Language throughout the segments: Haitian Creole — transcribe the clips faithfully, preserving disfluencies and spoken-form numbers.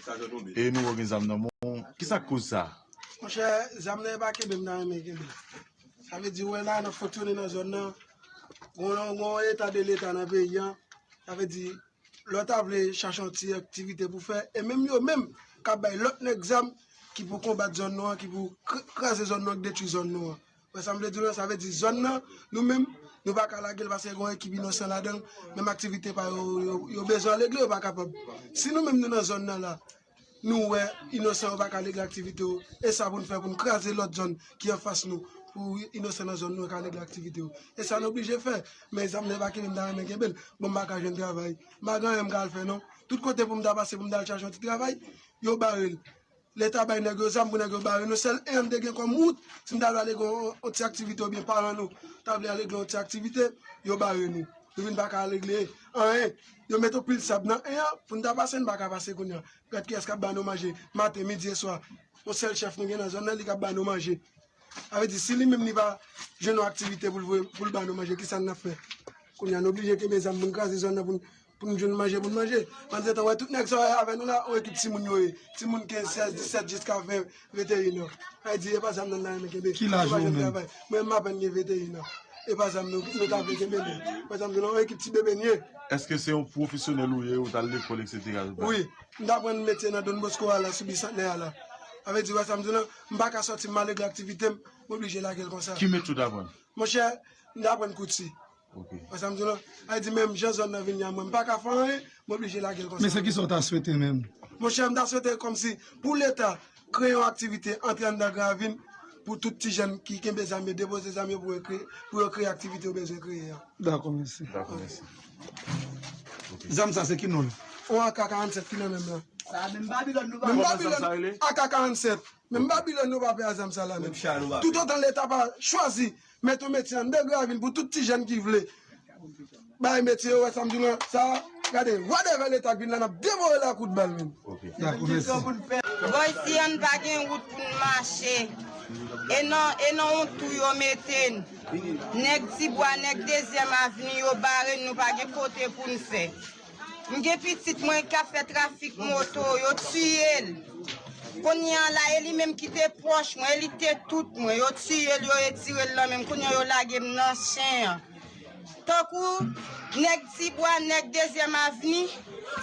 E nou wè w gen zam nan men w. Kisa k koz sa? Monchè, zam nan e pa kenbe m ta renmen kenbe. Sa vle di, ou wè la, n ap fonksyone nan zòn nan. Gon, gon eta de leta nan peyi a. Sa vle di, lè w ta vle chache yon ti aktivite pou fè, e menm yo menm k ap bay lòt nèg zam ki pou konbat zòn nou an, ki pou kr-, kraze zòn nou an, k detwi zòn nou an. Wè sa m vle di w la, sa vle di zòn nan, nou menm, nou pa ka lage l paske gon ekip inosan ladan l, menm aktivite pa yo, yo, yo bezwen regle, yo pa kapab. Si nou menm nou nan zòn nan la, nou wè inosan yo pa ka regle aktivite yo, e sa pou n fè pou n kraze lòt zòn ki anfas nou, pou inosan nan zòn nou yo ka regle aktivite yo. E sa n oblije fè, men zam nan e pa kenbe m ta renmen kenbe l, bon m pa ka jwenn travay, m pa gen anyen m ka al fè non. Tout kote pou m ta pase pou m ta al chache yon ti travay, yo bare l. Leta bay nèg yo zam pou nèg yo bare nou. Sèl en an m te gen kòm wout, si m ta vle ale gen yon, yon ti aktivite oubyen paran nou ta vle ale gen yon ti aktivite, yo bare nou. Nou vin pa ka regle anyen. Yo mete yon pil sab nan en an, pou n ta pase, n pa ka pase kounye a. Gad kiyès k ap ba nou manje maten, midi e swa. Yon sèl chèf nou gen nan zòn nan, li k ap ba nou manje. Sa vle di, si li menm li pa jwenn yon aktivite pou l voye, pou l ba nou manje, kisa n ap fè? Kounye a, n oblije kenbe zam pou n kraze zòn nan, pou n, pou n jwenn manje, pou n manje. Pandan se tan, wè, tout nèg sa w wè avè nou la, yon ekip timoun yo ye. Timoun kenz, sèz, disèt, jiska ven, venteyen an. Sa vle di, e pa zam nan n ta renmen kenbe. Ki laj ou menm? Mwen, m apèn gen venteyen an. E pa zam nou, nou ta vle kenbe, non. Pa zam nou, non, yon ekip ti bebe n ye. Èske se yon pwofesyonèl ou ye, ou t al lekòl, etsetera, ou pa? Wi, m t aprann metye nan Don Bosco a la, sou Bisantnè a la. Sa vle di, wè sa m di w lan, m pa ka sòti, m al regle aktivite m, m oblije lage l konsa. Ki metye w t aprann? Monchè, m t aprann kouti. Ok. Wè sa m di w lan? Sa vle di, menm jan zòn nan vin ye a mwen, m pa ka fè anyen, m oblije lage l konsa. Men se kisa w ta swete menm? Monchè, m ta swete kòmsi pou Leta kreye yon aktivite antre anndan Gran Ravin pou tout ti jèn ki kenbe zam yo, depoze zam yo pou yo kreye, pou yo kreye aktivite yo bezwen kreye a. Dakò, mèsi. Dakò, mèsi. Ok. Zam sa se ki non l? Yon A K karannsèt ki nan men m lan. Sa menm Babilòn nou pa... Menm Babilòn, A K karannsèt. Menm Babilòn nou pa pè a zam sa la menm. Toutotan Leta pa chwazi mete yon metye anndan Gran Ravin pou tout ti jèn ki vle bay metye yo, wè sa m di w lan, sa, gade, wadèvè Leta k vin la, n ap devore l a kout bal menm. Ok. Dakò, mèsi. Bò isi a n pa gen wout pou n mache. E nan, e nan yon twou yo mete n. Nèg Tibwa, nèg Dezyèm Avni, yo bare n, nou pa gen kote pou n fè. M gen pitit mwen k ap fè trafik moto, yo tiye l. Kounye a la, e li menm ki te pwòch mwen, e li ki te tout mwen. Yo tiye l, yo retire l nan men m. Kounye a, yo lage m nan chen an. Tankou nèg Tibwa, nèg Dezyèm Avni,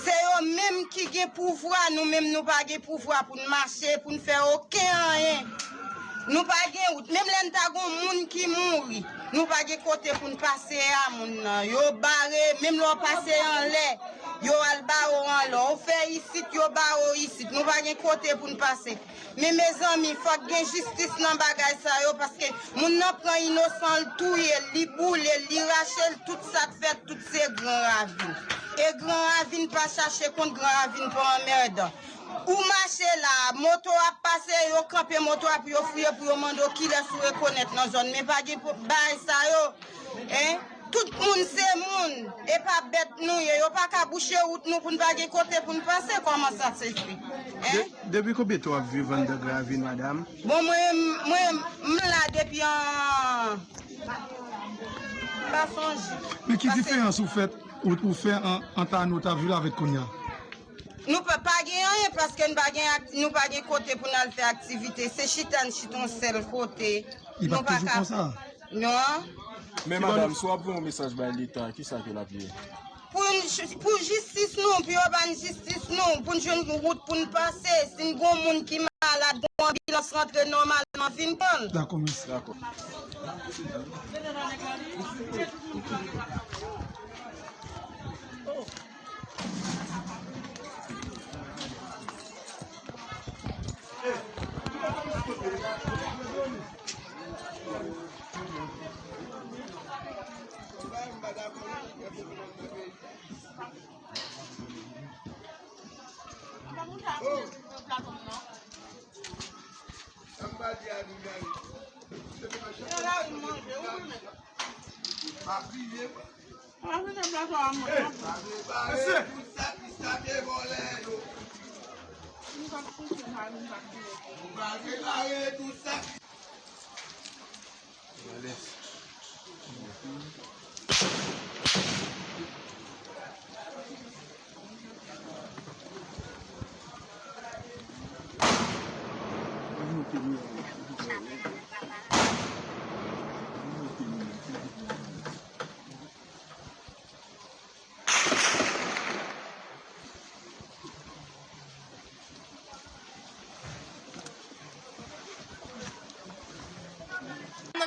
se yo menm ki gen pouvwa, nou menm nou pa gen pouvwa pou n mache, pou n fè okenn anyen. Nou pa gen wout. Menm lè n ta gon moun ki mouri, nou pa gen kote pou n pase a moun nan. Yo bare, menm lè w pase anlè, yo al bare w anlè. Ou fè isit, yo bare w isit. Nou pa gen kote pou n pase. Men mezanmi, fòk gen jistis nan bagay sa yo, paske moun nan pran inosan l, touye l, li boule l, li rache l, tout sa k fèt, tout se Gran Ravin. E Gran Ravin pa chache kont, Gran Ravin pa anmèdan. Ou mache la, moto ap pase, yo kanpe moto a pou yo fouye, pou yo mande w kilès ou rekonèt nan zòn. Men pa gen po-, bagay sa yo, en. Tout moun se moun, e pa bèt nou ye. Yo pa ka bouche wout nou pou n pa gen kote pou n pase. Kòman sa se fè? En? De-, depi konbyen tan w ap viv anndan Gran Ravin, madanm? Bon, mwen, mwen, m la depi an, m pa sonje. Men ki diferans ou fè, ou, ou fè an, ant ane w t ap viv la avèk kounye a? Nou pa, pa gen anyen paske n pa gen ak-, nou pa gen kote pou n al fè aktivite. Se chita n chita yon sèl kote. Li pa toujou konsa? Non. Men madanm, si w ap voye yon mesaj bay Leta, kisa ke l ap ye? Pou n j-, pou jistis nou, pou yo ban n jistis nou, pou n jwenn wout pou n pase. Si n gon moun ki malad, gon anbilans rantre nòmalman, vin pran l. Dakò, mèsi. Dakò. Mwen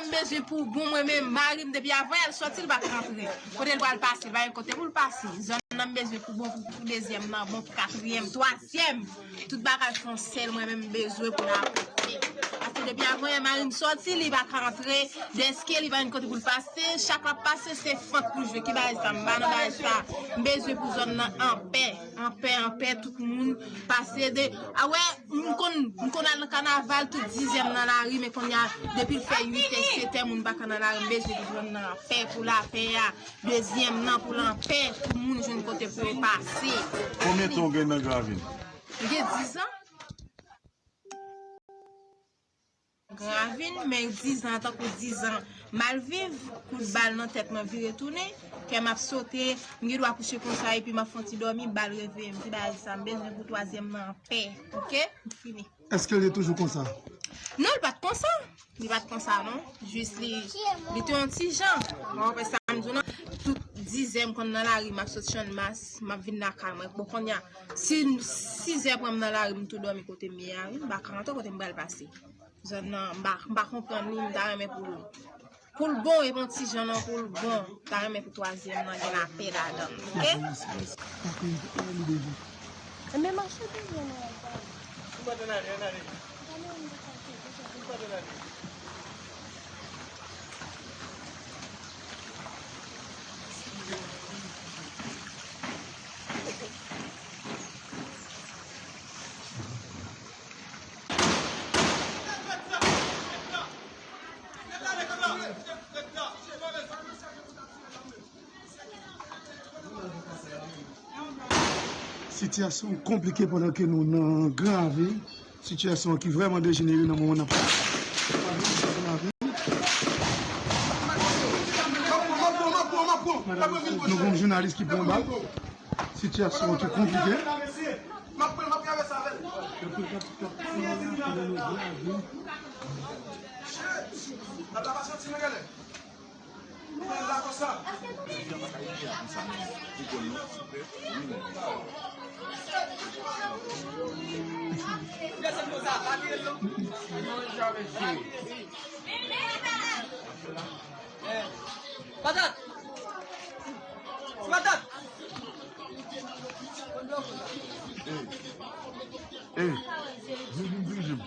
bezwen pou bon, mwen menm, mari m depi avan yè l sòti, li pa ka rantre. Kote l pral pase, li pa gen kote pou l pase. Zòn nan m bezwen pou bon, pou, pou dezyèm nan, bon, pou katriyèm, twazyèm. Tout bagay fè yon sèl, mwen menm m bezwen pou l afekte. Paske depi avan yè mari m sòti, li pa ka rantre. Dèske li pa gen kote pou l pase, chak l ap pase, se fant pou l jwe. Ki bagay sa? M pa nan bagay sa. M bezwen pou zòn nan anpè. Anpè, anpè, tout moun pase de. A wè, m konn, m konn al nan kanaval, tout dizyèm nan lari, men kounye a, depi l fè uit è, sèt è, moun pa ka nan lari, m bezwen pou zòn nan anpè, pou lapè a, dezyèm nan, pou l anpè, pou moun jwenn kote pou yo pase. Konbyen tan w gen nan Gravin? M gen dizan. Gravin, men dizan, tankou dizan m al viv, kout bal nan tèt mwen vire tounen, kè m ap sote, m gen dwa kouche konsa epi m ap fè yon ti dòmi, bal reveye m. Ki bagay sa? M bezwen pou twazyèm nan anpè, oke? M fini. Èske l te toujou konsa? Non, li pa t konsa. Li pa t konsa, non. Jis li, li te yon ti jan. Mwen wè sa m di w nan. Tout dizè m konn nan lari, m ap sot Channmas, m ap vin lakay mwen. Bon, kounye a, si sizè pran m nan lari, m tou dòmi kote m ye a, wi. M pa ka antre kote m pral pase. Zòn nan, m pa, m pa konprann li, m ta renmen pou l, pou l bon, e bon ti jan nan pou l bon. M ta renmen pou twazyèm nan gen lapè ladan l, oke? Enben mache toujou nan. Sitiyasyon konplike pandan ke nou nan Gravin. Sitiyasyon ki vrèman dejenere nan moman n ap pale. Nou gen yon jounalis ki pran bal. Sitiyasyon ki konplike. Patat! Patat! Ey, ey, vin, vin dirije m.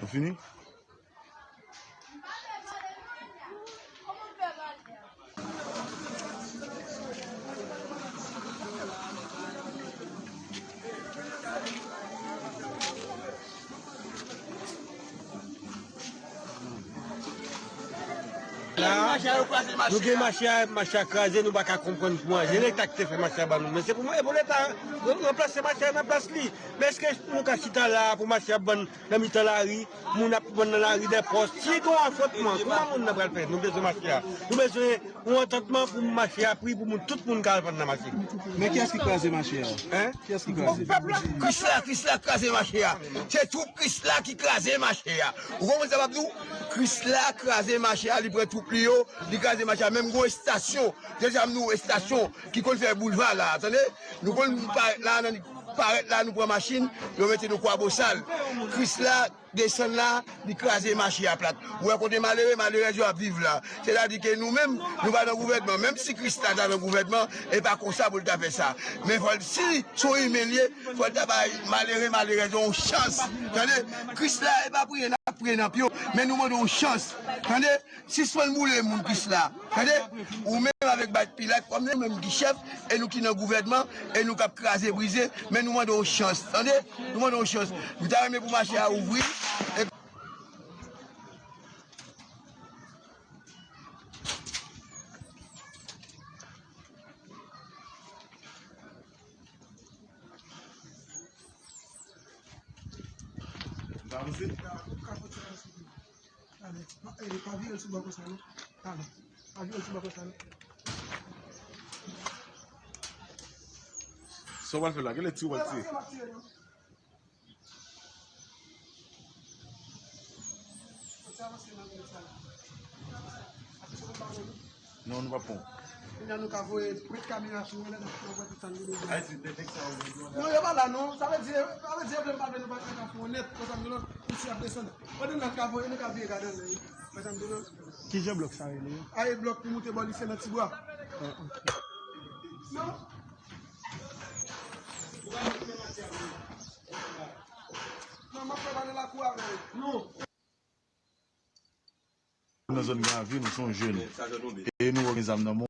Nou fini? La, nou gen mache a, mache a kraze, nou pa ka konprann pou manje. Leta ki te fè mache a ban nou. Men se pou mwen, e pou Leta ranplase mache a nan plas li. Men èske nou ka chita la pou mache a ban nan mitan lari, moun ap vann nan lari dèpòs? Si gen yon afwontman, kòman moun nan pral fè? Nou bezwen mache a. Nou bezwen yon antantman pou mache a pri pou moun, tout moun ka al vann nan mache. Men kiyès ki kraze mache a? Hein? Kiyès ki kraze? Pèp la, Krisla, Krisla kraze mache a. Se twoup Krisla ki kraze mache a. Ou konprann sa m ap di w? Krisla kraze mache a, li pran twoup li yo, li kraze mache a. Menm gon estasyon, deja m di w estasyon ki konn fè boulva la, tande? Nou konn parèt la, nan parèt la, nou pran machin, yo mete nou Kwabosal. Krisla desann la, li kraze mache a plat. Ou wè kote malere, malerèz yo ap viv la. Sètadi ke nou menm, nou pa nan gouvènman. Menm si Kris la ta nan gouvènman, e pa konsa pou l ta fè sa. Men fò l, si se yon imen l ye, fò l ta bay malere, malerèz yo yon chans. Tande? Kris la, e pa priye n ap priye nan pye w, men nou mande yon chans. Tande? Sispann boule moun Kris la. Tande? Ou menm avèk bat Pilat, kòm nou menm ki chèf, e nou ki nan gouvènman, e nou k ap kraze, brize, men nou mande yon chans. Tande? Nou mande yon chans. Nou ta renmen pou mache a ouvri. E Talè, pa, eh, pa vire l sou bò konsa, non. Talè, pa vire l sou bò konsa, non. Sa w pral fè la? Genlè ti w pral tire. Non, nou pa pon. Kounye a nou ka voye prèt kamera sou yo, lè n ap pran prèt tan yo. Ay, si de nèg sa yo. Non, yo pa la, non. Sa vle di, sa vle di, yo vle m pa vle nou pa ka fè yon nèt, konsa m di nou, isi ap desann. Pandan n ap ka voye, nou ka vire gade anlè, wi. Konsa m di nou. Ki jan blòk sa rele yo? Ay, blòk pou moute bò lise nan Tibwa. Ah, ok. Non. Non, m ap fè pale lakou avè yo. Non. Nan zòn Granvil, nou se yon jèn. E nou wè w gen zam nan men w.